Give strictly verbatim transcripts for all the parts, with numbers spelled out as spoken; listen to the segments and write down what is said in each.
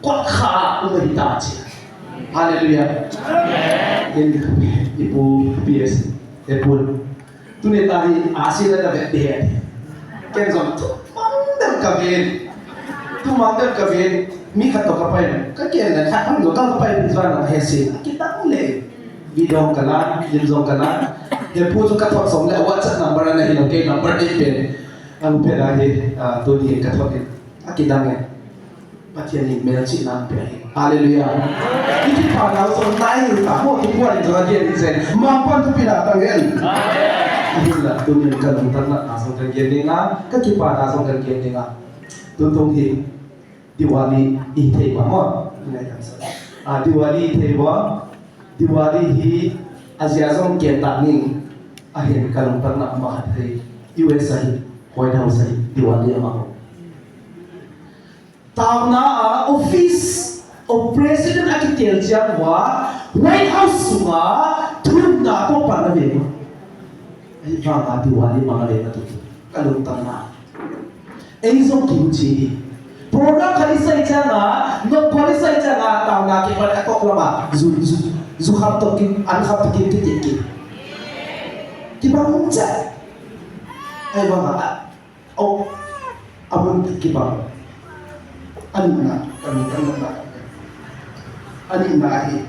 Pakha a um ahi ta chi. Hallelujah. In, ipu P S, ipu. Tuni ta hi a si la ka vet de. Ken jong tu mang dem ka ven. Tu mang dem ka ven. Mi khat to ka pai. Ka ken la khat mang do ka pai bin zan na he si. Ki tang le. Video ka la, lim jong ka la. He pu chu ka thot song le WhatsApp number ana hi lo ke number de pen. Ang pe la hi, ah, tu ni ka thot ni. A ki dang e. Pathian in melchihna pe ahi. Hallelujah. Iti pa na so nai ta mo tu ko ni jong dia ni zen. Mangpan thupi na tang en. Ahinla tunin ka lungtang na na so ka gen ni nga, ka kipa na so ka gen ni nga. Tutung hi Diwali i thei ba mo. Ngai kan sa. Ah, Diwali i thei ba. Diwali hi a jia jong ken ta ning. Ahin ka lungtang na ma khat thei. U S ahi, White House ahi, Diwali ama ho. Taona a office of president a kitel chiang uva White House sunga thumna to pan na ve ma. Ahivanga Diwali mang a ve ma tu. Ka lungtang na. Ei jong kihuchi hi. Program khat i sai chiang a, no khat i sai chiang a, taona kipan a kok lama. Zu, zu, zu kham to kin, an kham to kin, kin, kin, kin. Kibang cha. Ahivanga. Au, amun kibang. Anina, kami, kami, kami. Anina hi.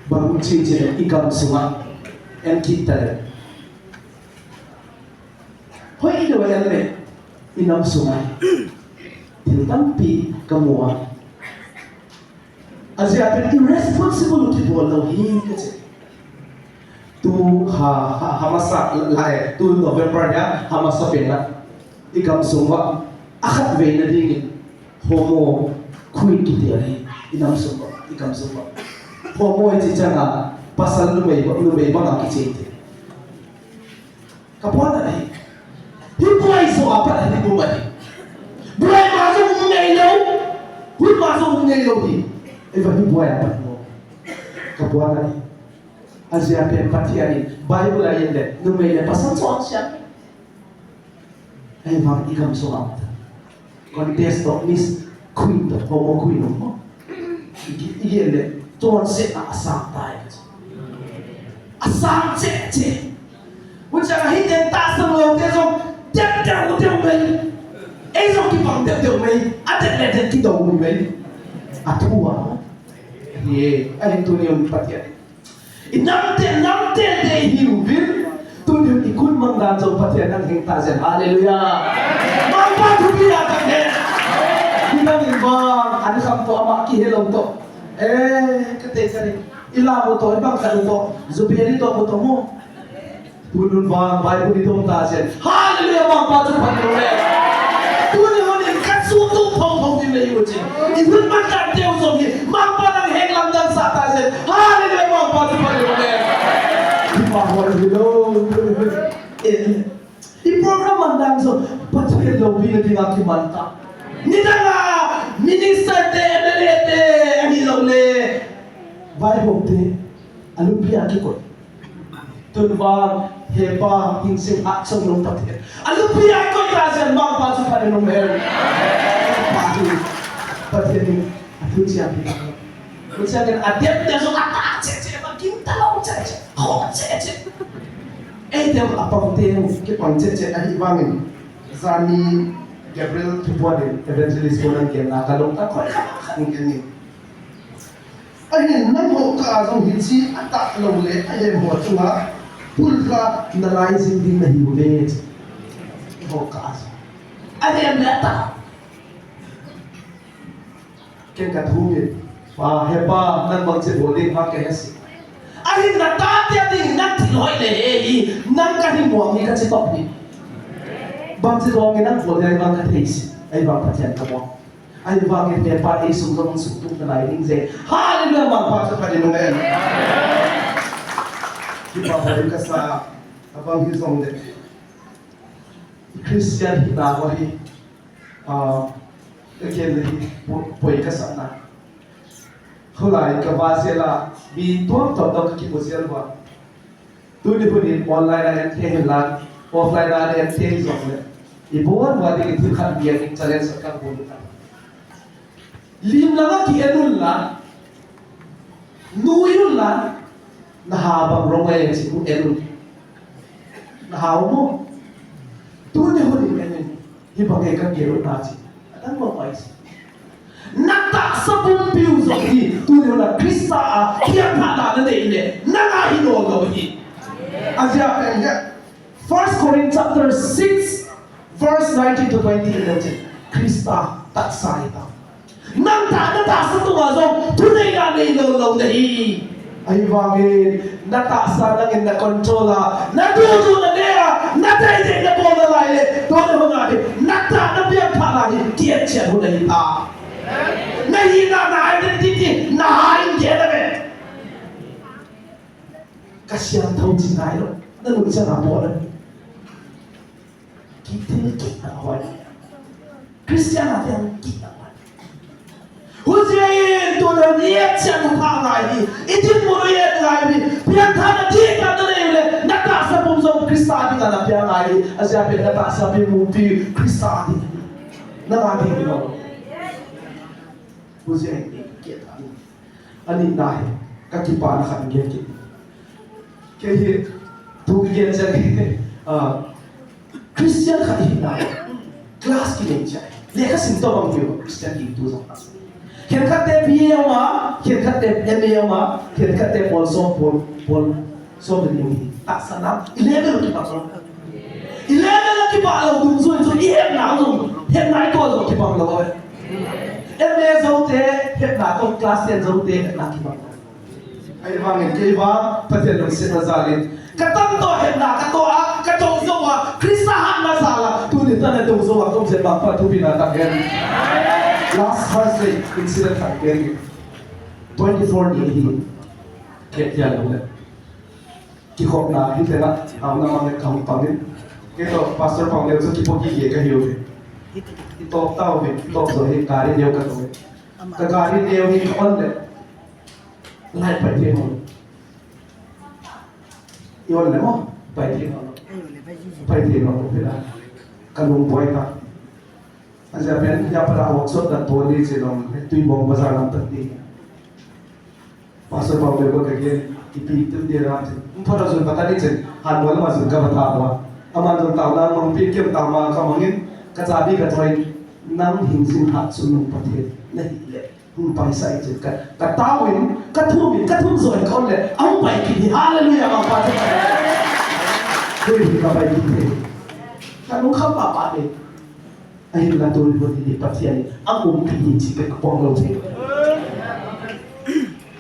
Bang chi chi i gam sunga. En kit ta le. Hoi i lo en le. I nam sunga. Thil tampi ka mu a. A jia pen irresponsible u kibol lou hi ka chi. Tu ha, ha, Hamasa lai, tu November nia, Hamasa pen la. I gam sung uva, a khat vei na ding in, homo, khui kiti ahi, i nam sung uva, i gam sung uva. Homo i chi chang a, pasal numei, numei bang a kichi te. Ka puan ahi. Hi puai so a pat ahi bu ahi. Buai ma so um nei lo. Hui ma so um nei lo hi. Eva hi buai a pat mo. Ka puan ahi. A jia pen Pathian in Bible a in le, numei le pasal chon siam. Ahivang i gam so a. Contest of Miss Queen to, homo queen of mo. I, i, i le, chonsetna asang tai. Asang che che. Huchang a hiten tahsan lou te jong, dep dep u dep mai. Ei jong kibang dep dep mai. A dep le dep kidou mai. A thu a. Ye, ahin tuni un Pathian. I namte, namte te i hiu vin. Tuni i kun mang dan jong Pathian nang heng ta jen. Hallelujah. Mangpa thupi a ta he. Ni nang in vang, ani kham to ama kihe lou to. Eh, ka te ka ni. I la mo to, i bang ka to. Zuberi to mo to mo. Punun vang, Bible i dong ta jen. Hallelujah, Mangpa chu phat lou le. Tuni hun in ka su tu phong phong in le yu chi. I hun man ka teu jong hi, Mangpa nang heng lam dan sa ta jen. Hallelujah, Mangpa chu phat lou le. Hi pa hoi hi lo. Eh, i program man dan jong, Pathian loupina dinga kiman ta. Nidang a, minister te, M L A te, ahi lou le. Vaihom te, a lupi a kikoi. Tun vang, hepa, hingsing hah chom lou Pathian. A lupi a koi ta jen Mangpa chu phat in um hen. Pa hi, Pathian in, a thu chiang hi. Thu chiang in, a dep te jong a ta che che, ma kim ta lou che che, ho che che. Ei te a pang te, kipang che che, ahivangin. Jani Gabriel Thupuan in, evangelist ko nang ken na ka lou ta koi kha kha in. Ahin nangho kah a jong hiche atah lou le ahem ho chunga pulkha nalai jing ding nahiuve. Ho kah a jong. Ahem le atah. Ken ka thum in. Pa, hepa, nang bangchet bol ding ham kahe si. Ahin na tate a ding nang thil hoi le he hi, nang kahin muang hi kache top hi. Bangchet bol nge nang bol ding ahi vang kathei si. Ahivang Pathian kamuang. Ahivangin hepa eisung jong sung tum nalai ding je. Hallelujah, Mangpa chu phat in um hen. Kipa hoi kasa, abang hijongle. Christian hina ho hi, ah, kaken le hi po-, poi kasah na. Khulai kava jel a, mi tuam tuam dong kakipo jel uva. Tuni hun in online a en thei hen lang, offline a en thei jongle. Ibon uva ding in thil khat biang in challenge khat kabol u ta. Lim langa ki en un la, nui un la, na ha bang rong e chi u en un. Na ha u mo. Tuni hun in en un. Hi bang e ka gel u na chi. Adang bang mai si. Na tahsa pumpi u jong hi, tuni hun a Krista a, piangthahna na nei le, na nga hi lou lou hi. Ajia pen le, First Corinth chapter six, verse nineteen to twenty, Krista tahsa hi ta. Nang tah, na tahsa tung a jong, thuneina nei lou lou na hi. Ahivangin, na tahsa nangin na control a, na dudu na ne a, na teitei na bol na lai le, tuni hun a hi, na tah, na piangthahna hi, kiet chiat hun ahi ta. Na hina, na identity, na ha in kiet a ve. Ka siam thou chi nai lou, na lungchang a bol a. Kithil kit na hoi. Christian a tiang kit na hoi. Hujia in tuni hun i et chiat u pha ngai hi. I dinmun u i et ngai hi. Piangthahna ding tah na nei le, na tahsa pum jong Krista dinga na piang ngai hi. Ajia pen na tahsa pum pi Krista ding. Na nga ding lou. Hujia in i kiet a. Ani na hi, ka kipana khat gen kit. Kei hi, tu gen chang, ah, Christian khat hi na, class kinei chang. Lekha sim to bang hiu, Christian kiti jong. Khenkhat te B A um a, khenkhat te M A um a, khenkhat te pol som, pol, pol som ni um hi. Tahsa na, i level kibang lou. I level kibang lou, dungjuiyin, i hepna jong, hepna i kol jong kibang lou. M A jou te, hepna toh class ten jou te, hepna kibang. Ahivangin kei vang, Pathen lungsetna jalin. Ka tang toh hepna, ka toh a, ka toh jou a, Krista hatna jal a, tuni tah a toh jou a, kum jet bang pa thupina tang hen. Last Thursday, incident tang hen. Twenty-four ni hi, kei tia lou le. Kikhopna, hiti na, taona mang le kahung pang in. Kei toh, Pastor Pauneo chu kipo kikei kahiu ve. Kitop tauve, kitop jo hi, gari neo katoh ve. Ka gari neo hi ka on le. Light pai thei hon. I on le mo, pai thei hon. Pai thei hon, pila. Ka lung boi ta. Ajia pen, ya para workshop da toli che long, Tuibong bazar lam tah ti. Pastor Pauneo ka ke, ipi tu ti ra che. Mpho da jun patani che, han wala ma jun ka bata wa. Aman jun taona mang pi kem taoma ka mangin, ka chabi ka choi, nang hing jing hat sun nung Pathen, na hi le. Hung pai sai che ka, ka taovin, ka thumin, ka thum join ka on le, ahung pai kit hi, hallelujah, Mangpa chu. Hui, ka pai kit hi. Ka lungkham papa le. Ahinla tuni hun hi Pathen in aumpi hi chi ka pom lou thei.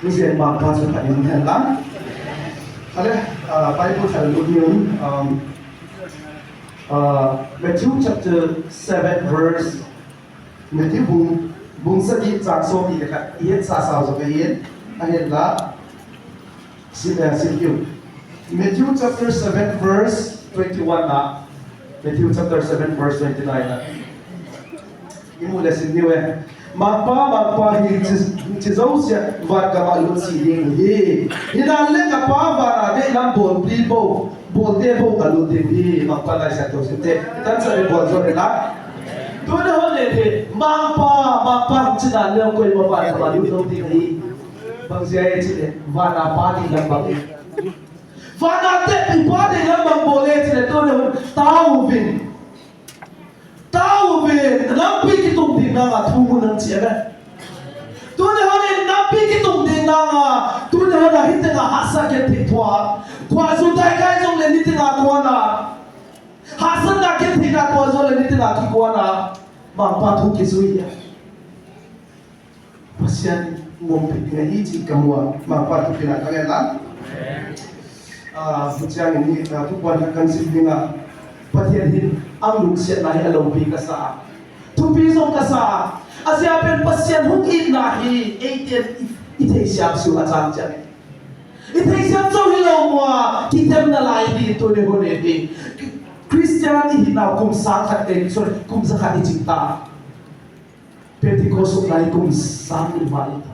Hijeh in Mangpa chu phatnin hen lang. Ale, ah, Bible khat lut ni um, um, ah, Matthew chapter seven verse, Matthew bung, bung sagi chang somni le khat, i het sasa u jong ahin, ahinla, Sim, eh, sim diu. Matthew chapter seven verse twenty-one na. Matthew chapter seven verse twenty-nine na. Imu le sim diu e. Mangpa, Mangpa hi chi, chi jouse a van gam a lut cheh ding hi. Hinlah le ka Pa van a deilam bolpi bou, bolte bou a lut ding hi. Mangpa lai sa to sim te. Tan sa le bol jo le la. Tu le ho le hi. Mangpa, Mangpa chi na le koima van gam a lut lou ding hi. Bang jeh a chi le. Van a Pa deilam bang hi. Van a te i Pa deilam bang bol e chi le tuni hun taovin. Taovin, nampi kitung ding nanga thu mun nang chi e ve. Tuni hun in nampi kitung ding nanga, tuni hun a hiti nga hahsa genthei thua. Khua jun dai kai jong le niti nga kona. Hahsa na genthei na thua jong le niti nga kikona. Mangpa thu kijui a. Pasian ngompi ding ahi chi kamu a, Mangpa thupina kangai lang. Ah, huchiang in hi, ah, thupuan kasim ding a, Pathen hin alungsetna hi alopi kasa. Thupi jong kasa. Ajeh a pen Pathen hung itna hi, eiten i, i theisiam chu achang chang. I theisiam chu hilou mo a, kidemna lai hi tuni hun hi. Christian i hina kum sang khat, eh, sorry, kum sang khat i ching ta. Pentecost hun lai kum sang ni val ta.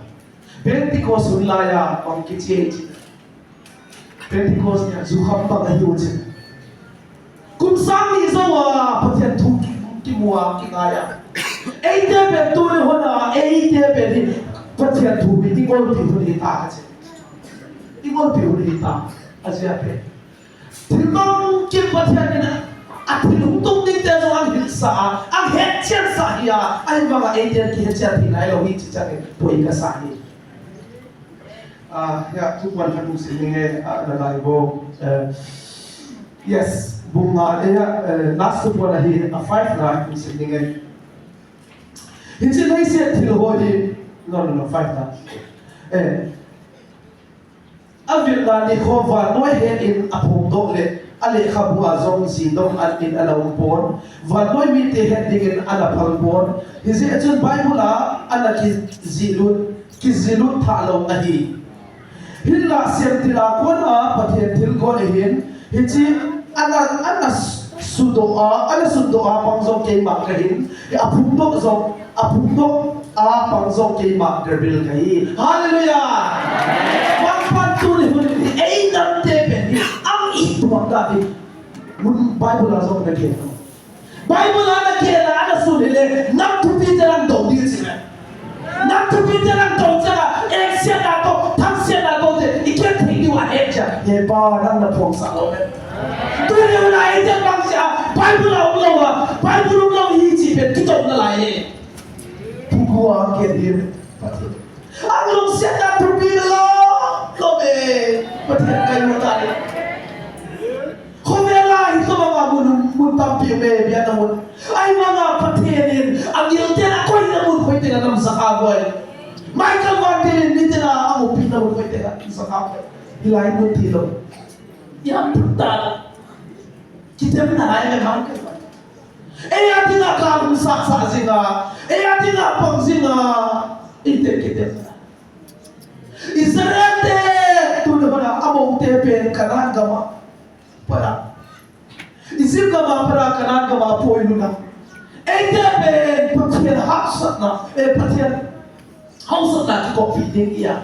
Pentecost hun lai a bang kichia chi. Pentecost nia jukham bang ahiu chi. Kum sang ni jou a Pathen thu ki, kimu a kingai a. Eite pen tuni hun a, eite Pen hi Pathian thu hi i ngolpi hun hi ta ka chi. I ngolpi hun hi ta. A jia pen. Thil bang kim Pathian in a thil hung tung ding te jong ang hilsa a, ang hetchian sa hi a, ahivang a eiten kihetchian thei nai lou hi chi chang in poi ka sa hi. Ah, ya, tu kuan khat hung sim ninge, ah, na lai bo. Eh, yes, bung nga, eh, ya, eh, last tu kuan ahi, a five na hung sim ninge. Hiche leiset thil ho hi, no, no, no, five na. Eh, a vilna nikho vannoi het in a phongdoh le, a lekhabu a jong jingdoh an in a la um pon, vannoi mite het dingin a la phal pon. Hijeh chun Bible a ana kijihlut, kijihlut thah lou ahi. Hinla semtil a kona Pathen thilgon ahin, hiche ana, ana sudoh a, ana sutdoh a pang jong keima kahin, a phongdoh jong, a phongdoh a pang jong keima Gabriel kahi. Hallelujah! Bang pan tuni hun hi, ei nam te pen hi, ang i tuak ta hi, mun Bible a jong na kien. Bible a na kien a, ana sun hile, nam thupi te lang dou ding chi me. Nam thupi te lang dou chang a, action a to, thangsian a to te, i kien thei diu a het cha. He pa, nang na phong sa lou me. Tu le u lai te bang cha, Bible a um lou a, Bible um lou hi chi pen tu dou na lai he. Thu khu a kien hi. Ang lungsiat a thupi na lou, lou me. Pathen kai mo ta le. Khovel a hi tobang a mun, mun tampi um e, biana mun. Ahivang a Pathen in, angel ten akoina mun khoi teng a nam sa kha boi. Michael Van Til in miten a amupi na mun khoi teng a nam sa kha boi. Hilai mun ti lou. Iha put ta. Kitem na ai le Michael Van Til. Eia dinga kalung sasa jinga. Eia dinga pang jinga. Ite kitem na. Israel te, tuna bana, among te pen Canaan gama. Para. Egypt gama para Canaan gama poi luna. Eite pen Pathen hausatna, eh, Pathen hausatna kikopi ding ia.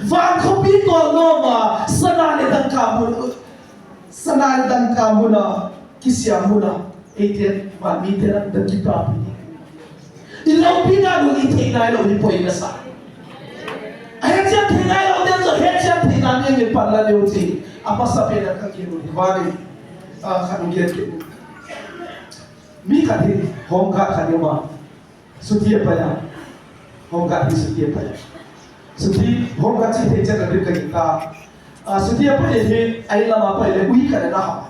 Van khopi tolnom a, sana le dangka mun, sana le dangka muna, kisiam muna. Eiten, van miten, dangki papi. I loupina lou, i thei nai lou, i poi na sa. A hetchian thei nai lou, den jo hetchian thei nai lou, i pan la lou ti. Amasa pen a ka kinu, i vani. A, kanu gen kinu. Mi khat hi, home guard khat hi ma. Chuti apai a. Home guard hi chuti apai a. Chuti, home guard chi thei chan a rin ka hi ta. A, chuti apai hi, ai lama pai le, ui ka na ha.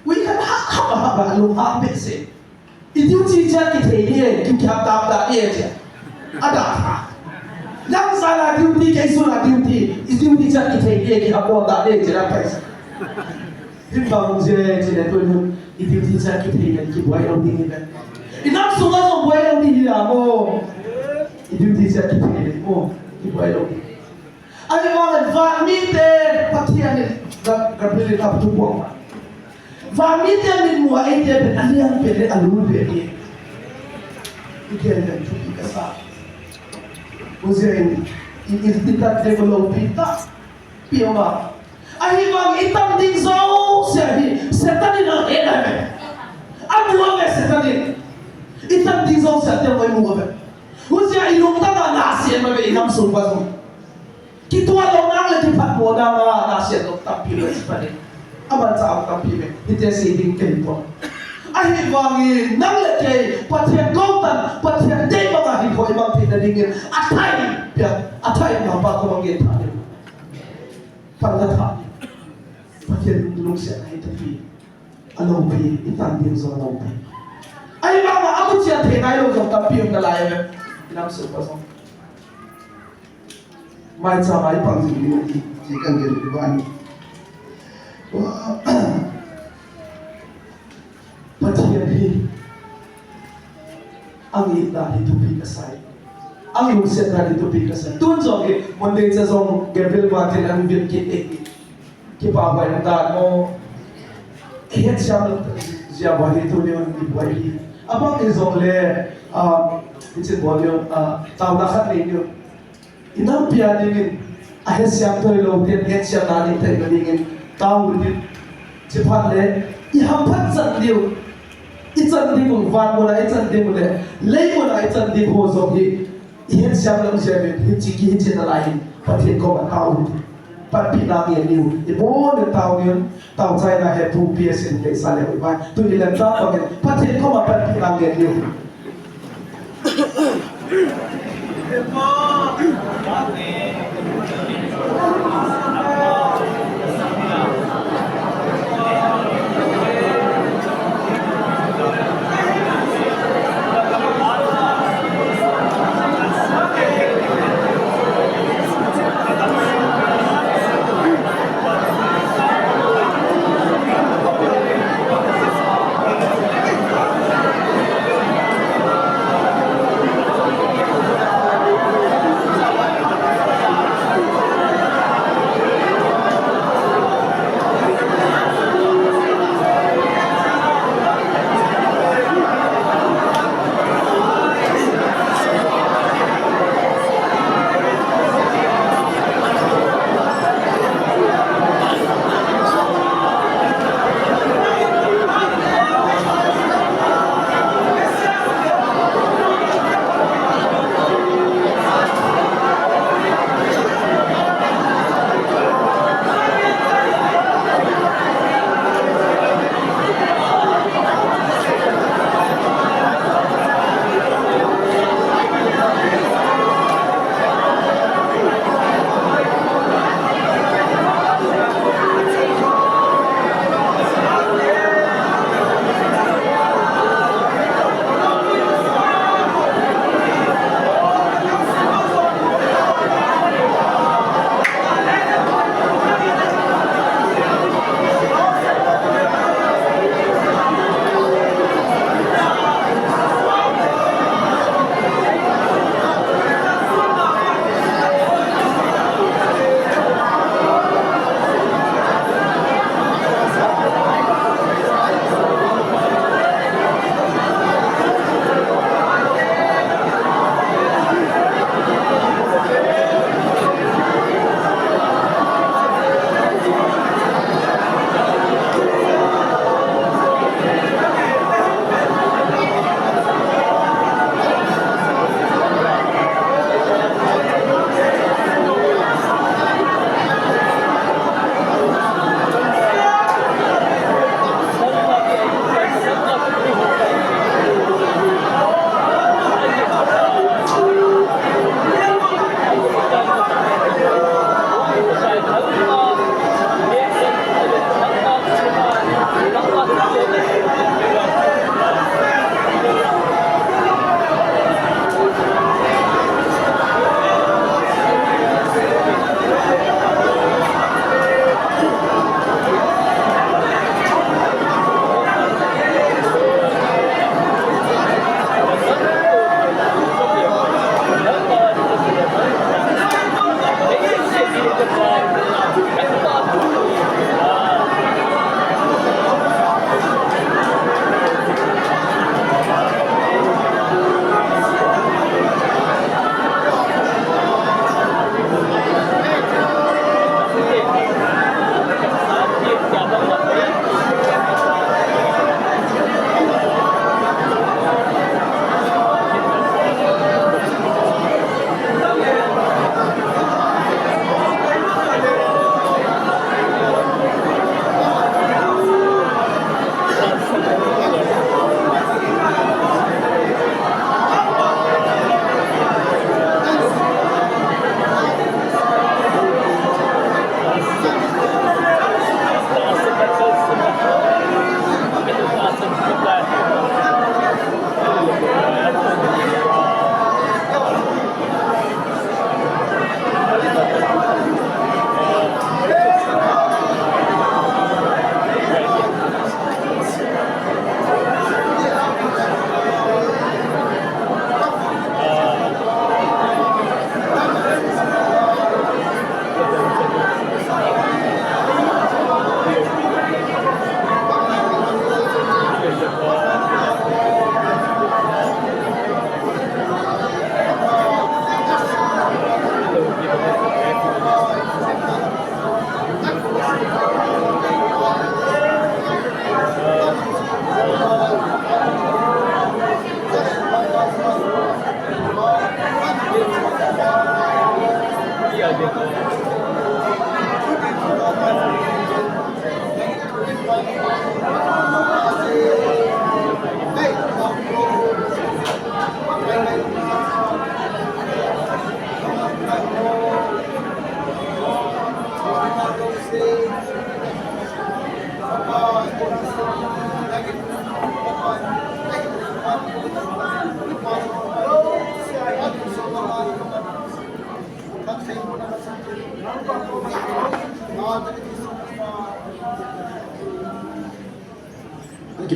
Ui kan ha, ha, ha, ha, lung ha behseh. I duty cha kithei ni e, kin kihap tap ta ni e cha. Ada ha. Lam sa la duty, kei su la duty. I duty cha kithei ni e, kihap ta ni e cha, la paisa. Hin bang je, je le tu nu. I duty cha kithei ni, kibuai lou ding ni. I nam sunga jong buai lou ding hi la mo. I duty cha kithei ni mo, kibuai lou ding. Ahivangin van mite Pathen in Ga-, Gabriel in aphubuang. Van mite mitmu a eite pen alian pen le alul pen e. I gen pen thupi kasa. Hijeh in, i, i, i tat le ko loupi ta. Pi ma. Ahivang i tam ding jouse hi, Satan in ahe na ve. Amu ve Satan in. I tam ding jouse a te ko mu ve. Hijeh a i lungtang a nasen ma ve i nam sung pa sung. Kituah louna le kiphatmona a nasen lou tampi le chipani. Aman cha tampi me. Hiti sei ding kei pon. Ahivangin nang le kei Pathen gou tan, Pathen dei banga hinkho i mang theina dingin. Athai pia, athai ma pa ko mang gen tha ni. Pan la tha ni. Pathen lungsiatna hi tampi. Aloupi, i tan ding jong aloupi. Ahivanga amu chia thei nai lou jong tampi um nalai ve. I nam sung pa jong. Maicham a i pang jing ding ahi, ti kan gen ding ahi. Pathen hi, ang itna hi thupi kasai. Ang lungsetna hi thupi kasai. Tun jong hi, Monday cha jong, Gabriel Martin ang vet kit e. Kipa huai dan mo. Hetchian jia huai hi tuni in i huai hi. Abang in jong le, ah, i chin bol leu, ah, taona khat nei leu. I nampi a dingin, a hetchian thei lou ten hetchian na nei thei lou dingin, tao u tin. Chuphat le, i hamphat chan diu. I chan ding u, van muna i chan ding u le, lei muna i chan ding u jong hi. Hin siam lou siam in, hiche ki, hiche nalai hin, Pathen koma tao u. Panpina ngen diu. Ibon in tao ngen, tao chaina he pu pi asin le sa le u bai. Tu hi len ta pa ngen, Pathen koma panpina ngen diu.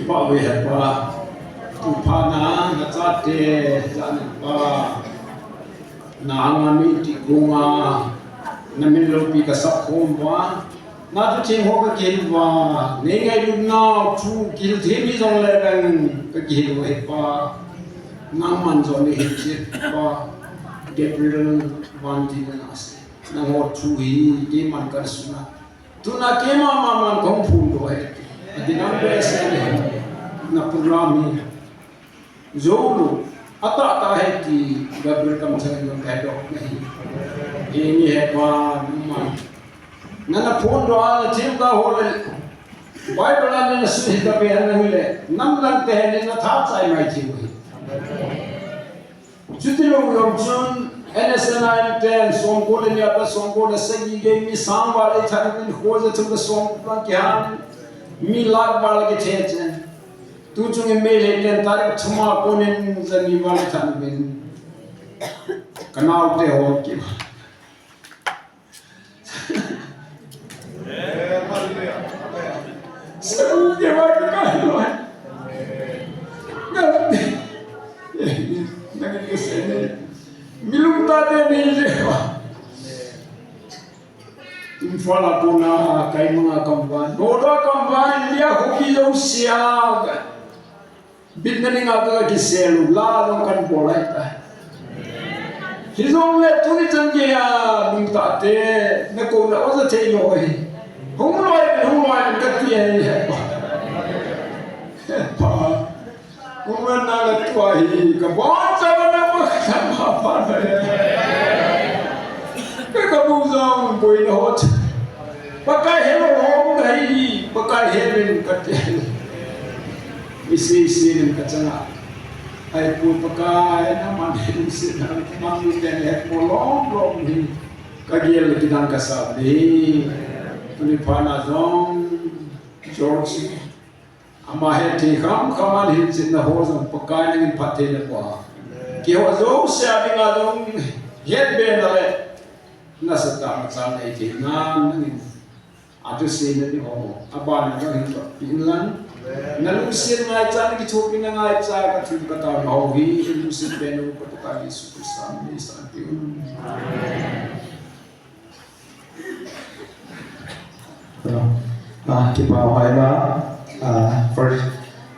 Pa ve he pa, tu pha na, na chate, cha na pa, na anga mi ti kunga, na min loupi ka sak khom va, na tu thing ho ka kihil va, nei ngailut nau thu kihil thei mi jong le veng ka kihil va he pa, nangman jong nei hil chet pa, Gabriel van ti na se, nangho thu hi, keiman ka suna. Tuna keima mama kong phun doh e. Ati nang be se ne. Na program hi. Jou lou. Ata ta he ti Gabriel kam chang nang ka doh nahi. Ini he pa numa. Na na phun doh a thim ka ho le. Bible a na su hi ta be na mi le. Nam lang te he na tha chai mai thim hi. Chuti lou jong chun, N S N I M ten, somko le ni a pat somko le sagi gei mi sang val le than min kho ja chun ka somko lang kihan, mi lakh val kithe chen. Tu chung in Meitei ten tarik thuma konin jani val le than min. Ka nao te ho ki. Sabu ke ba ka kai lo. Nang ke se ne. Milung ta de ni le ba. Imphal a kona kai manga kamvan. Noda kamvan lia hoki lo sia. Bitna dinga ka kisel u la jong kan bol ahi tai. Hijongle tuni chan geiya nungtah te, na kouna o ja thei lou ahi. Hung loi, hung loi kati ahi. Pa. Hung loi na la tua hi, ka bon cha ba na ma ka ma pa na. Ka ka bu jong boina ho. Pakai helou hom ahi, Pakai helin kati. Isi isi nin ka changa. Ahi pu Pakai, naman helin sin, naman mi ten het mo lom lom hi. Ka gel le kidang ka sa ni. Tuni pha na jong, George. Ama het thei kham kham a hin chin na ho jong Pakai nangin phatthei na pua. Keiho jouse a dinga jong het be na le. Nasatah a chang nei thei na nangin. Atu sei na ni ho. Abana jong hin toh. Inlang. Na lungset ngaicha na kithopi na ngaicha ka thu ka tao na ho hi. Lungset be na ka Pakai Jesu Christa min in san ti un. Amen. Ah, kipa uva, ah, first,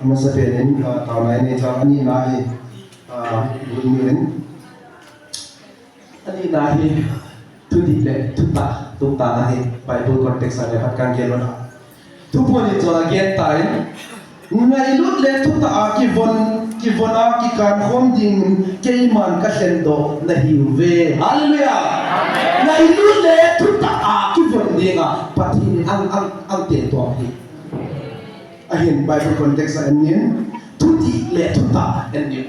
amasa penin, ah, taona inei chang ani na hi, ah, Gunmin. Ani na hi, thudih le thutah, tungtah na hi, Bible context a le khat kan gel u na. Thuphon in chun a gen tai. Ngailut le thutah a kivon, kivon a kikan khom ding keiman ka lhendoh na hiuve. Hallelujah. Ngailut le thutah a kivon ding a Pathen in ang, ang, ang te tuam hi. Ahin Bible context a en in, thudih le thutah en in.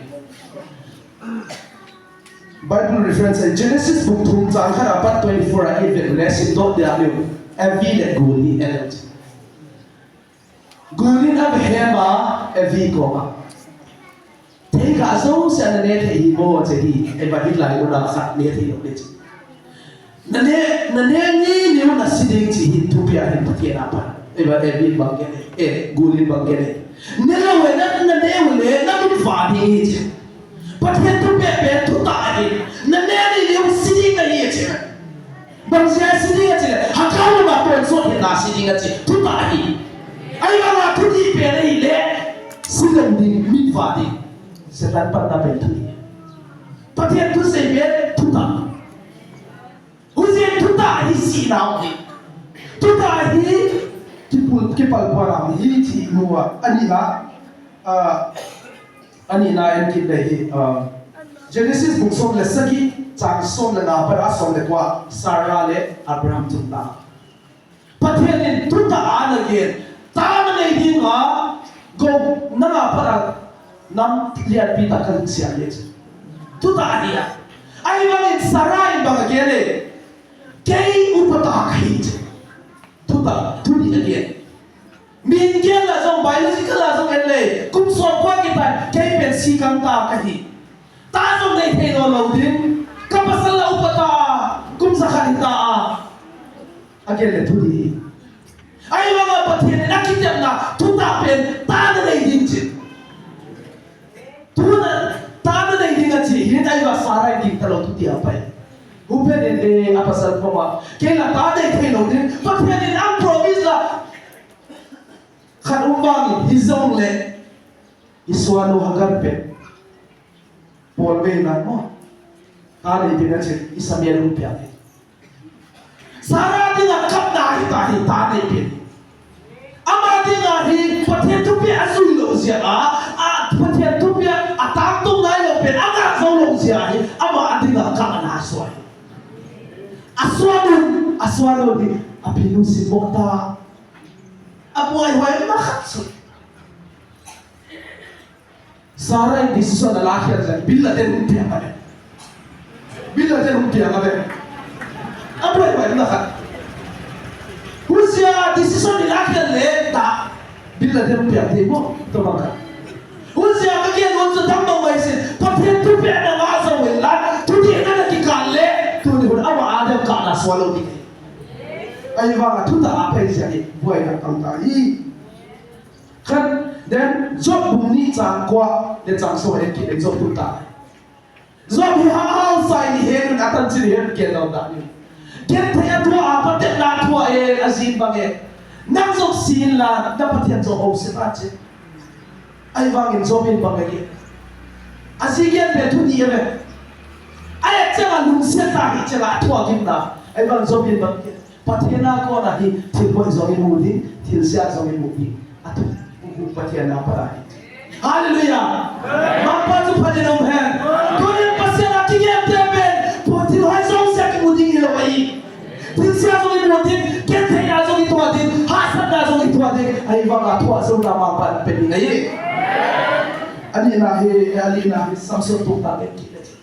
Bible reference in Genesis bung thum chang khat apat twenty-four a i vet le simdoh dia leu. Evi le Guli en. Gulin a vehema, Evi koma. Thei kha jouse na ne thei hi mo che hi, Eva hi lai u na khat ne thei lo le che. Na ne, na ne ni ni u na si ding che hi thupia hin Pathen a pan. Eva, Evi bang ke ne, e, Gulin bang ke ne. Ne lo we na, na ne u le, na min va ding hi che. Pathen thupia pen thutah ahi. Na ne ni ni u si ding ahi che. Bang sia si ding a chi le, hakha lama tonsot hi na si ding a chi, thutah ahi. Ahivanga thudih pen ahile, si lou ding, min va ding. Satan panna pen thudih. Pathen thusei pen thutah. Hujeh in thutah hi sihna ahi. Thutah hi kipal, kipalpua na hi ti mu a, ani na, ah, Ani na en kit le hi, ah, Genesis bung som le sagi, chang som le nga, pat a som le kua, Sarah le Abraham thutah. Pathen in thutah ana gen, ta na nei ding a, go, nanga pat a, nam lianpi tah kalungsiat le. Thutah ahi a. Ahivangin Sarah in bang a gen e, kei upa tah kahi. Thutah, thudih a gen. Min gel a jong, biological a jong en le, kum som kua kipat, kei pen si kang tah kahi. Ta jong nei thei naw lo ding, ka pasal la upa tah, kum jakhat hita a. A gel le thudih. Ahivanga Pathen in a kitepna, thutah pen, ta na nei Ai, gingta lou thutia pai. Huphenin, eh, a pasal poma. Kei la ta dei thei lou ding. Pathen in a promise la. Khat um vangin hijongle. Isua nu Hagar pen. Paul ve na mo. Ta dei pen a che. Ismael um pia. Sarah dinga kapna hi ta hi ta nei pen. Ama dinga hi Pathen thupia ajui lou jeh a, a Pathen thupia atangtung ngai lou pen, angah jou lou jeh a hi, ama dinga kap ana sua hi. Asua nun, asua nun hi, apinu si mo ta. Abuai huai ma khat su. Sarah in decision ala khel jeh, Bin Laden hung piang ave. Bin Laden hung piang ave. Abuai bai na khat. Hujia decision ila khel le ta. Bin Laden hung piang thei mo, to bang khat. Hujia ka kian hon chu dam bang mai sin. Pathen thupia na ma sa wen la. Thuti na na kikal le. Tuni hun ama Adam ka na swallow ni. Ahivanga thutah a pai jia ni. Buai na kam ta hi. Khat, then Job bung ni chang kua le chang som en kit le Job thutah. Job hi hahsat ni hen, atan chin hen, ken dau ta ni. Ken thei a thua, a patet na thua e, a jin bang e. Nang jong sin la, na Pathen jong hou se ta che. Ahivangin Job in bang e. A ji gen pe thu ni e ve. A e chang a lungsiat ta hi chang a thua gim na. Ahivang Job in bang e. Pathen a kona hi thil boi jong imu ding, thil sia jong imu ding. Atu, Pathen a pat ahi. Hallelujah. Mangpha chu phaten um hen. Tunin Pathen a kigel te pen, po thil hoi jong sia kimu ding hilou ahi. Thil sia jong imu ding, gentheina jong itoh ding, hahsatna jong itoh ding. Ahivanga thoh jong na Mangpha in pe ding ahi. Ani na hi, ani na hi, Samson tuta pen kit.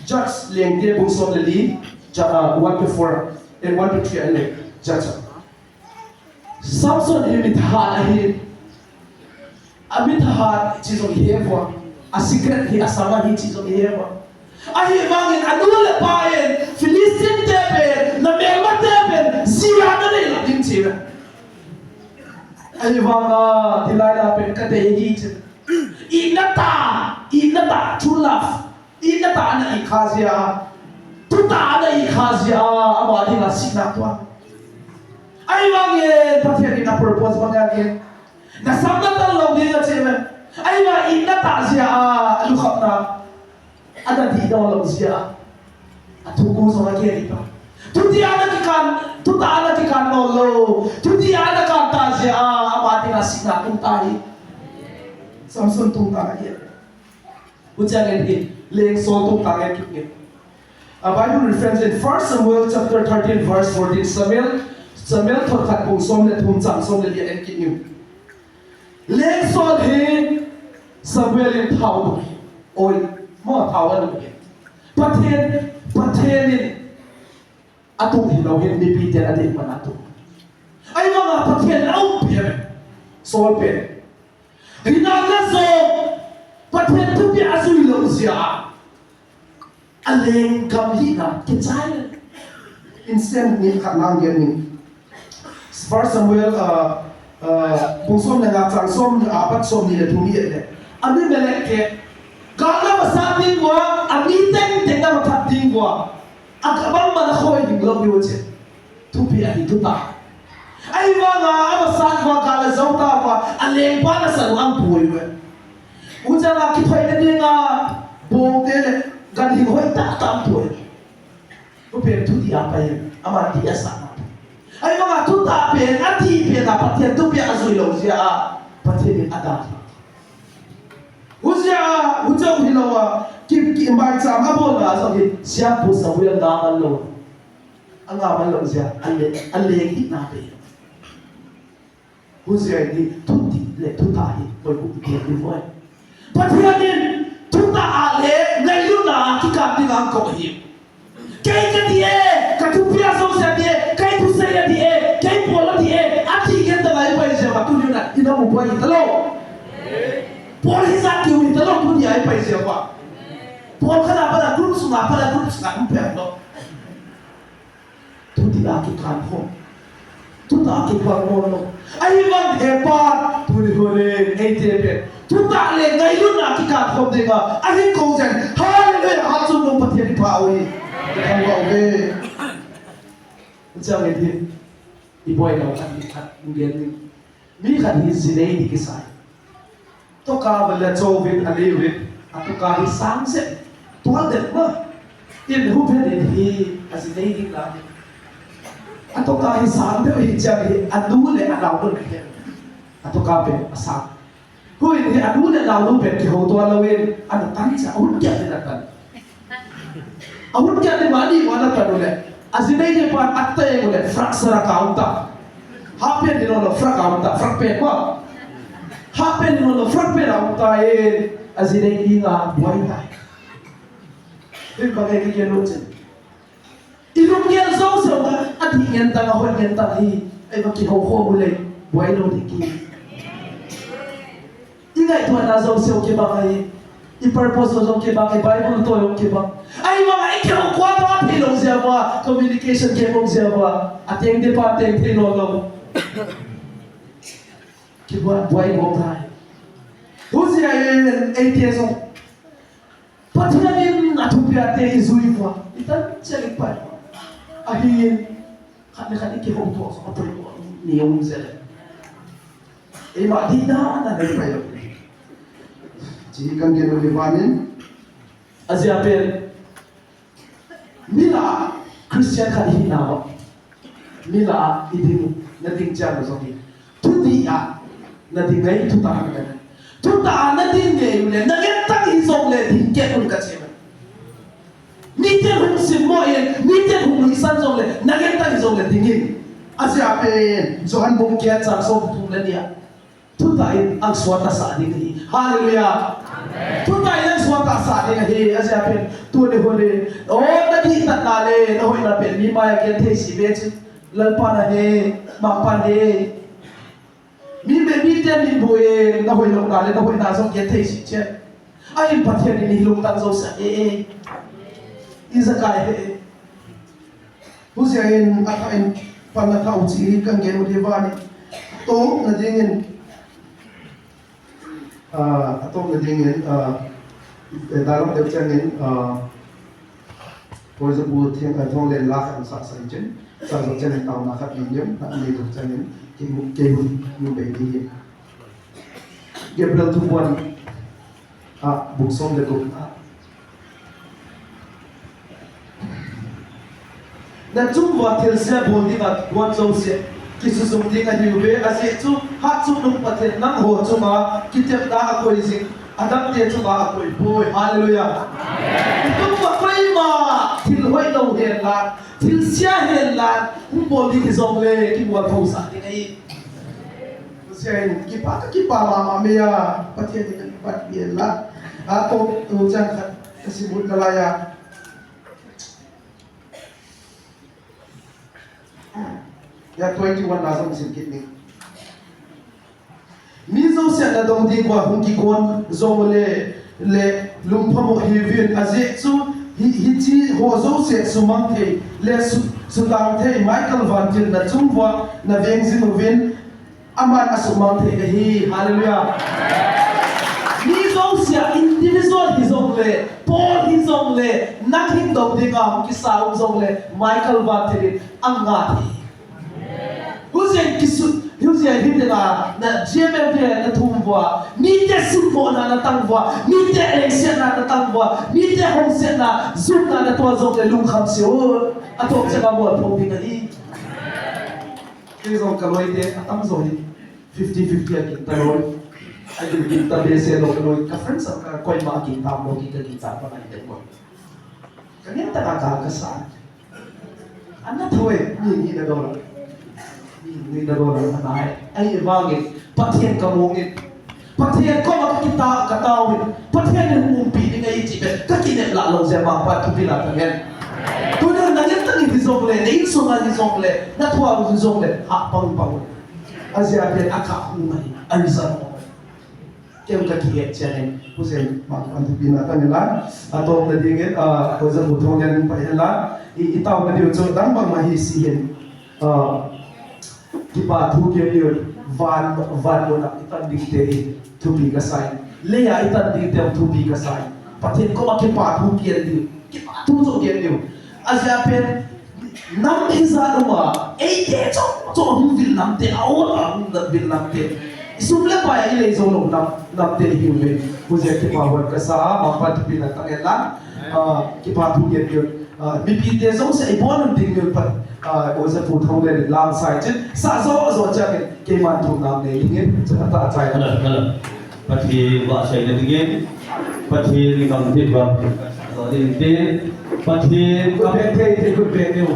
Judge lengte bung som le li, ja-, ah, one to four, eh, one to three, and Judge. Samson hi mithat ahi, a mithat chi jong iheuvin, a secret hi asang ahi chi jong iheuvin. Ahivangin anu le apan, Philistine te pen, na melma te pen, jia na nei lou ding chi ve. Ahivanga, Delilah pen kadei ahi chi. Itna tah, itna tah, true love. Itna tah ana it kha jeh a, thutah ana it kha jeh a, ama dinga sihna atoh. Ahivangin Pathen in a purpose bang ahi. Na sam na tan lou ding ahi ve. Ahivang itna tah jeh a, alukhapna. Ana dih doh lou jeh a. Athu gu jong akeh dih ta. Thuti ana kikan, thutah ana kikan lou lou. Thuti ana kan ta jeh a, ama dinga sihna tung ta hi. Samson tung ta hi. Huchang in hi, Leng Saul tung tang en kit nge. A Bible reference in First Samuel chapter thirteen verse fourteen, Samuel, Samuel thot khat bung som le thum chang som le li a en kit nge. Leng Saul hi Samuel in thao, oi, mo thao a nung hi. Pathen, Pathen in Atung hilou hin mipi ten adei man atung. Ahivanga Pathen in aumpi e. Saul pen. Hinala jong Pathen thupia ajui lou jeh a. Aleng gam hina kichai. Instant ni khat nang gen ni. First Samuel, uh, uh, bung som le nga chang som, apat som ni le thum ni le. Abimelech ke. Gal na masa ding uva, ami teng teng na mathat ding uva. Akabang man a khoi ding lou diu che. Thupi ahi thutah. Ahivanga, amasat uva, gal ajou tauva, alengpa nasan u ampui uve. Huchang a kithoina dinga, bong te le, ganhing hoi tah tah ampui. Thupi thuti apai, ama ti asah na. Ahivanga thutah pen, ati pen a, Pathen thupia ajui lou jeh a, Pathen in ada. Hujia, hujia hilou a, ki, ki, mai chang a bol na, so ki, siam pu sa hujia na man lou. Anga man lou jeh a, ale, ale ki na pe. Hujia ni, thuti le, thutah hi, koi ku ti ti voi. Pathen in, thutah a le, ngailutna, kikap ding a ko hi. Kei kati e, ka thupia jouse ati e, kei thusei ati e, kei pol ati e, ati kei ta ngai pai jeh a tu ni na, ina mu pai ta lou. Pol hi sa ki u ta lou tu ni ai pai jeh a. Pol ka na pa da group sunga, pa da group sunga, um pe lou. Thuti a kikan ho. Thutah a kipan mo lou. Ahivang hepa, thuli hole, eite pen. Thutah le ngailutna kikan khom dinga. Ahin kong jen. Hallelujah. Ei, hatchungnung Pathen ipha u hi. Ipha u ve. Chang e thi. Iboi nau khat, khat, ngen. Mi khat hi ji nei ding kisai. Toka vale chovin, aleuvin, atoka hi sang se. Tua det ma. In hu phen in hi, aji nei ding la. Atoka hi sang deu hi chang hi, anu le anao le. Atoka pen asang. Hui, hi anu le nao nu pen kihouto louvin, ana tan cha, ahung kiat in atan. Ahung kiat in mani mo ana tan u le. Aji nei ding pan ate u le, frak sara ka um ta. Half pant ni lo lo, frak ka um ta, frak pant mo. Half pant ni lo lo, frak pant a um ta e, aji nei ding a buai tai. Hin ba ke ke lo chen. I lunggel jouse u adih ngen tang, ahoi ngen tang hi, ei va kihou khom u le, buai lou ding ki. I ngaihtuahna jouse u kibang ahi, i purpose jong kibang ahi, Bible to jong kibang. Ahivang a i kihou khom a thei lou jeh uva, communication kibang jeh uva, ateng ding pa teng thei lou lou. Kibuai, buai bou tai. Hujeh in, eite jong. Pathen in athupia te ijui uva, itan cheng ipai uva. Ahin, khat le khat ikihouto, apoi uva, ni um jeh le. Eima dihna, na nei pai uva. Chi kan gen uva ni. Ajeh pen, mi lah a Christian khat ihi nauva. Mi lah a iding, nading chan jong hi. Thutih a, nading ngai, thutah a nading. Thutah a nading ngei u le, nangen tang hijong le, ding kei un kache. Miten hung simmo in, miten hung nuisan jong le, nangen tang hijong le, ding in. Ajeh pen, Johan bung get chang somthum le ni a. Thutah in angsuh a tasah ding ahi. Hallelujah. Amen. Thutah in angsuh a tasah ding ahi. Ajeh pen tuni hun in. O, nadih tatna le, nahoina pen mi mai a genthei sih ve chu. Lalpa nahe, Mangpa nahe. Mi be mi te min bu e, nahoina le, nahoina jong genthei sih che. Ahin Pathen in hilung tang jouse e e. Ijakai he. Hujeh in, athah in, pan athah u chi kan gen u diu va ni. Atong nading in, ah, atong nading in, ah, eh, dalong deu chang in, ah, Koijapu Theng, ah, Thonglen la khat sa sa in chen, sa sa chang in taona khat ni nim, na ni deu chang in, ki mu, ki mu, mu be ni. Gabriel thupuan, ah, bung som le gup na. Nachung uva thilse bol dinga bon jouse kisujung ding ahiuve, ajeh chu hatchungnung Pathen nangho chunga kitepna akoi jing, adangte chunga akoi poi. Hallelujah. Itung uva koima thil hoilou hen lang, thilse hen lang, hung bol ding hijongle kimualphou sah ding ahi. Sia in, kipa, kakipa mama mai a, Pathen in kakipat pi la. Ato, tu chang khat, kasimut nalai a. Ya twenty-one na jong sim kit ni. Mi jouse nadong ding uva hung kikon jongle, le lungphamo hiuvin, ajeh chu hi, hiche ho jouse sumang thei, le su, sutang thei, Michael Van Til nachung uva naveng jing uvin, aman asumang thei ahi. Hallelujah. Mi jouse a individual hijongle, Paul hijongle, nang hin dong dinga hung kisa um jongle, Michael Van Til in anga thei. Hujeh in kisu, hujeh in hiti na, na G M F D na thum uva, mite simmohna natang uva, mite engsetna natang uva, mite housetna, jumna natoh jongle lungkham seh un, atoh chang a mualphou ding ahi. Kei jong kaloite, atam jo hi fifty fifty a gin talou. Agin gin ta behseh lou kaloi, ka friends a ka koima gin tam lou, ki ka gin tam pa ngai te ko. Ka ngen ta ka ka sa. Ana thoi, mi ni na dol. Mi ni na dol ana nai. Ahivangin, Pathen ka mong in. Pathen koma ka kita, ka tao in. Pathen in hung umpi ding ahi ti pen, ka kinep lah lou jeh a Mangpan thupina ka ngen. Tuna na ngen tang in hijongle, na insung a hijongle, na thua hijongle, ha pang pang. Ajeh pen a ka hung mai, a result mo. Kei ka kihet chen in, husen Mangpan thupina ka ngen la, atong na ding in, ah, ko ja bu thong den pa hen la, i, i tao na diu chu dang bang ma hi si hin. Ah, Kipa thu keu diu, van, van muna i tan ding te hi thupi ka sai. Leiya i tan ding te thupi ka sai. Pathen koma kipa thu kigen diu. Kipa thu chu kigen diu. Ajeh pen nam hijat um a, eite chom chom hung vil nam te, a ol a hung vil nam te. I sum le pai a i lei jou lou nam, nam te i hiu ve. Hijeh a kipa hon kasa a, Mangpan thupina tang hen lang. Ah, kipa thu kigen diu. Ah, mipi te jouse i bon un ding diu Pat, ah, Oja Pu Thanglen in lang sai chin. Sa jo jo chang in, keiman thu nam nei ding in, chu ata chai. Hello, hello. Pathen vahchoina dingin, Pathen i kam thip vang. Doh ding tin, Pathen kam thei thei kut pe niu.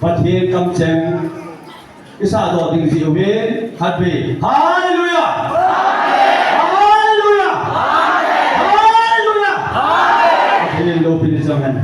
Pathen kamcheng i sah doh ding jeh uvin, khatvei. Hallelujah! Hallelujah! Hallelujah! Pathen loupina chang hen.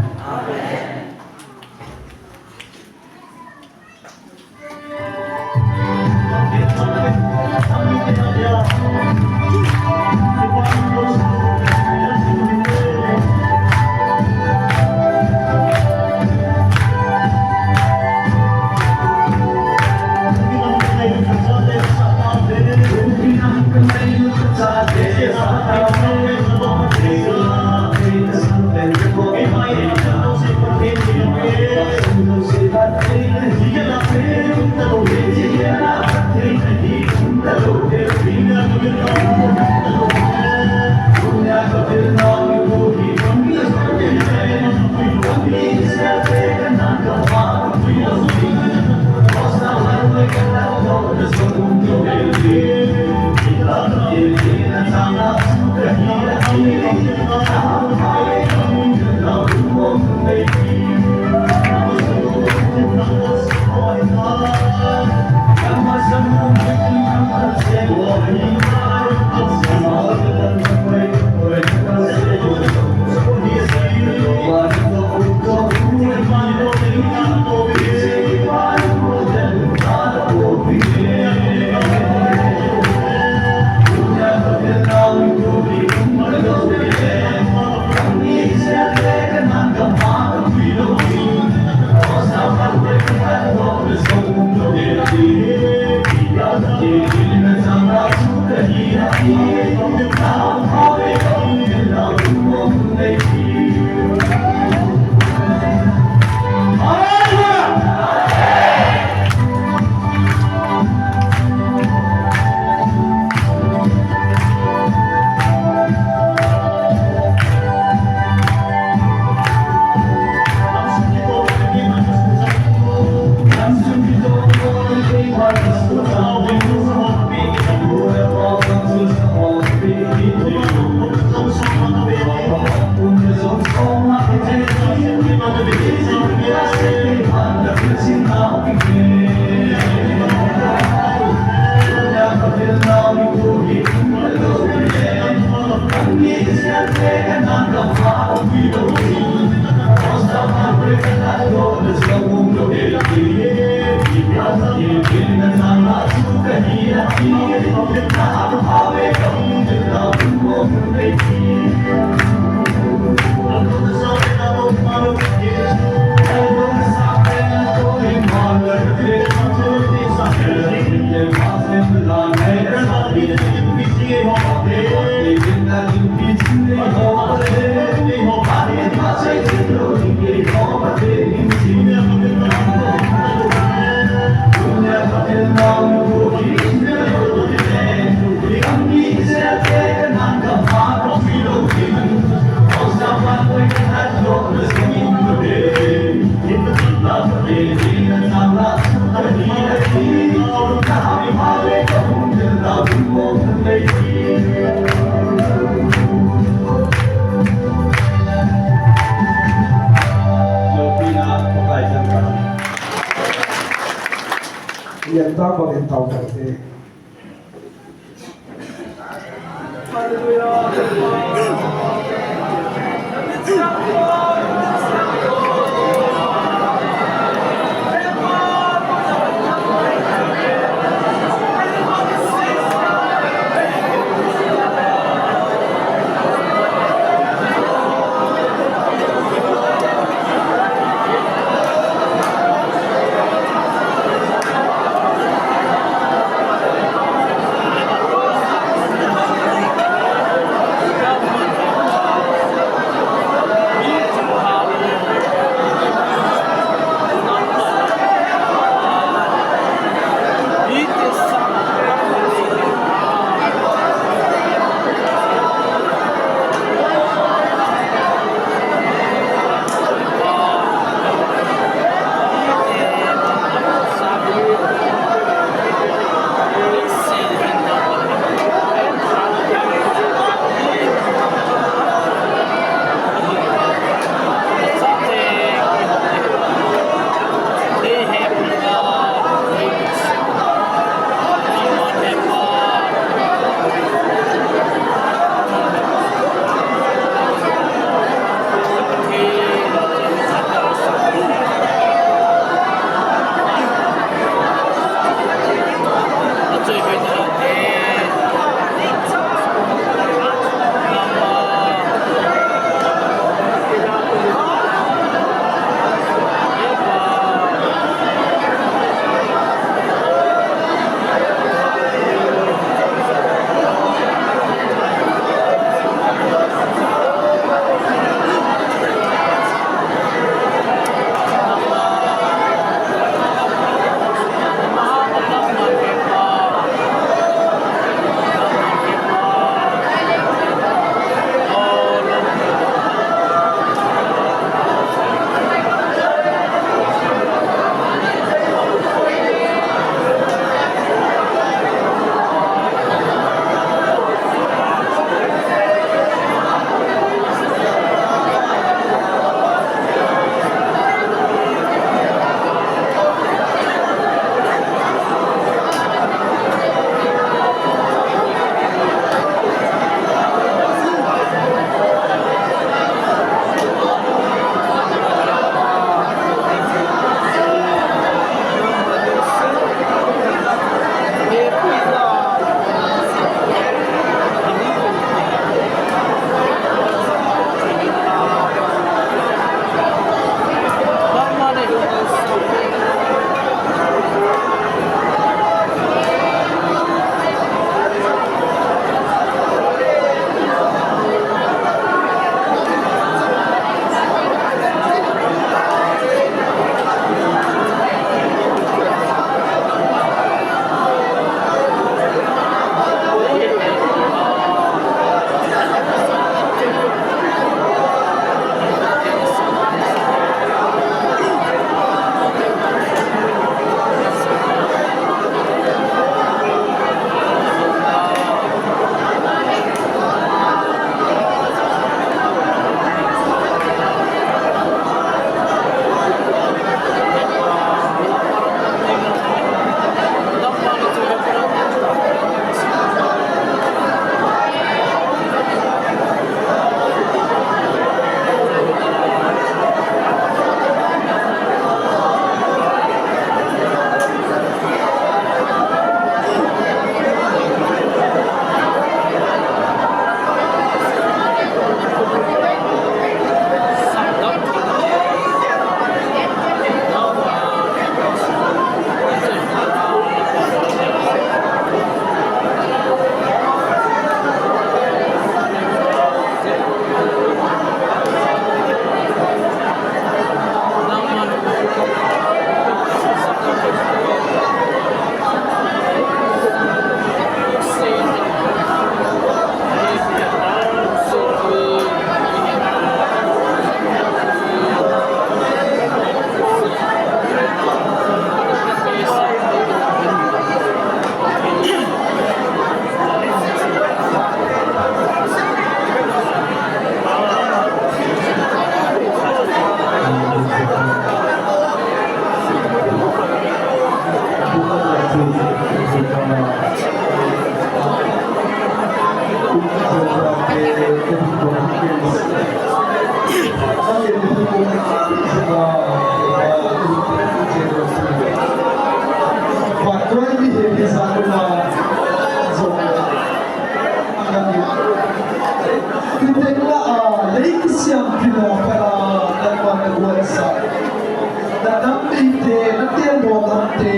Te, na te mo na te,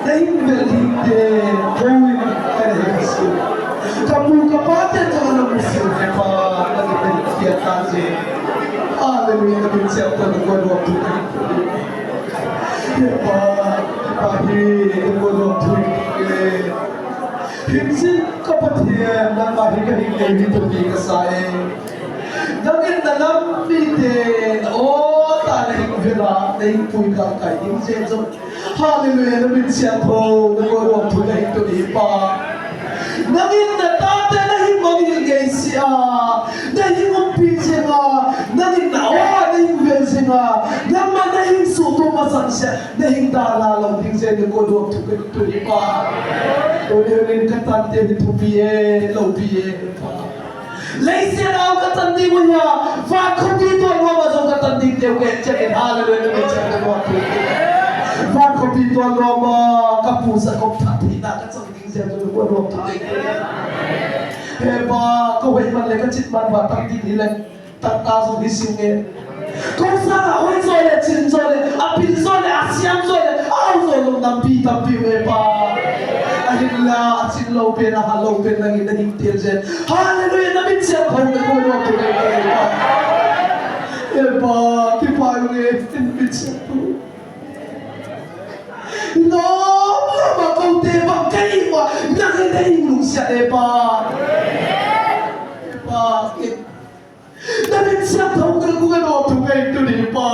na hing vel hing te, ko in ka na hing si. Ka mu ka pa te ka na mu si, ka pa, na te te kia ta je. Hallelujah, na min siam to na ko lo tu. He pa, pa hi, na ko lo tu. Hing si ka pa te, na pa hi ka hing te hi to ni ka sa e. Nangin na lampi te, na o ta na hing vela, na hing pui ka kai ding je jo. Hallelujah, na min siam tho, na ko rom tho na hing to ni pa. Nangin na ta te na hing mang hing gei si a, na hing um pi je nga, nangin na o na hing vel je nga, nangma na hing su to ma san sia, na hing da la lo ding je na ko rom tho na hing to ni pa. O ni ka tan te ni thu pi e, lo pi e. Leiset a ka tan ding u hia, van khopi tol lom a jong ka tan ding teu ke, check it, hallelujah, na min siam tho. Van khopi tol lom a, ka pu sa kop that thei na ka chang ding siam tho, ko rom tho. He pa, ka hoi man le ka chit man va tan ding hi le, tan ta jong hi sing e. Ko sa na hoi jo le, chin jo le, a pil jo le, a siam jo le, a au jo lom nampi tampi me pa. A hin la, a chin lo pen, a ha lo pen, nangin na hing tel je. Hallelujah, na min siam tho na ko lo tu le pa. E pa, kipa u nge, na min siam tho. Lom lom a ko te bang kai wa, nangin na hing lungsiat e pa. E pa, e Na min siam tho ka ku ka no thu kai tu ni pa.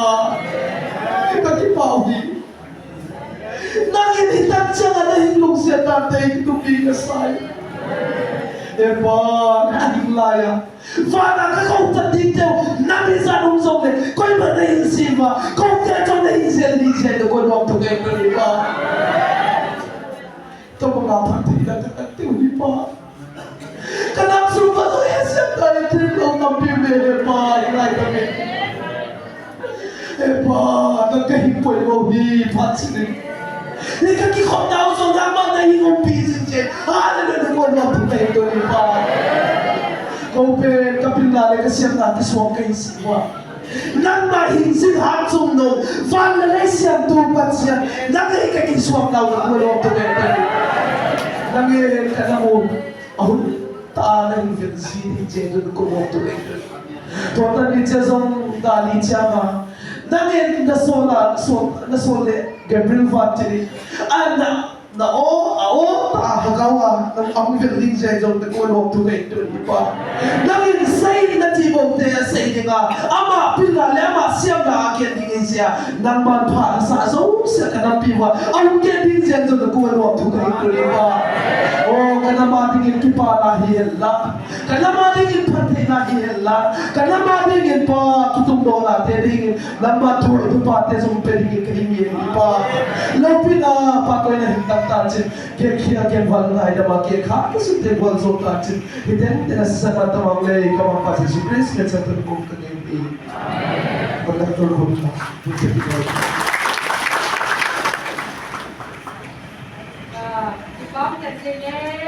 Ka kipa u hi. Nangin hitan chang a na hing lungsiat tante hi tu pi ka sai. E pa, na hing lai a. Vana ka ko ta ding teu, na min sa nung jong le, koima na hing si va, ko te to na hing zel ni zel ko no thu kai tu ni pa. Tobang a phattheina ka tak teu hi pa. Ka nam sung pa jong he siam ta le thil lo tampi me he pa, i lai ta me. He pa, na ka hing poimo hi phat sini. Ni ka kikhop nau jong nangma na hing umpi jing che. Hallelujah, na ko lo tu kai tu ni pa. Ko pen ka pil na le ka siam na kisuang ka hi si pa. Nangma hing jing hang chung nung, van le lei siamtu Pathian, nang hi ka kisuang nau na ko lo tu kai tu. Nang hi ka na mu, a hun ta na hing vel ji ni che tu ko lo tu kai tu. Tua tan ni che jong ta ni che ma. Nang hi na so la, so, na so le, Gabriel van che ni. An na Na o, a o, ta ha gao a, nang a hung vel ding jeng jong te ko lo tu kai tu ni pa. Nangin sei na ti bou te a sei ding a, ama pil na le ama siam na a kiat ding in sia, nangman pha na sa jouse ka nampi uva, a hung kiat ding jeng jong te ko lo tu kai tu ni pa. O, ka nam a dingin kipana hi hen la. Ka nam a dingin phattheina hi hen la, ka nam a dingin pa kitungdohna te dingin, nangma thu, thu pa te jong pe dingin ka hing e pa. Loupina pa koina hin tang tan chin, ke khia ke val ngai dama ke kha, ke sun te val jong tan chin. Hi ten te na sa ta mang le, ka mang pa Jesu Christ, ke sa tu kum ka ngai e. Wonderful good. Ah, ipam ka chin e.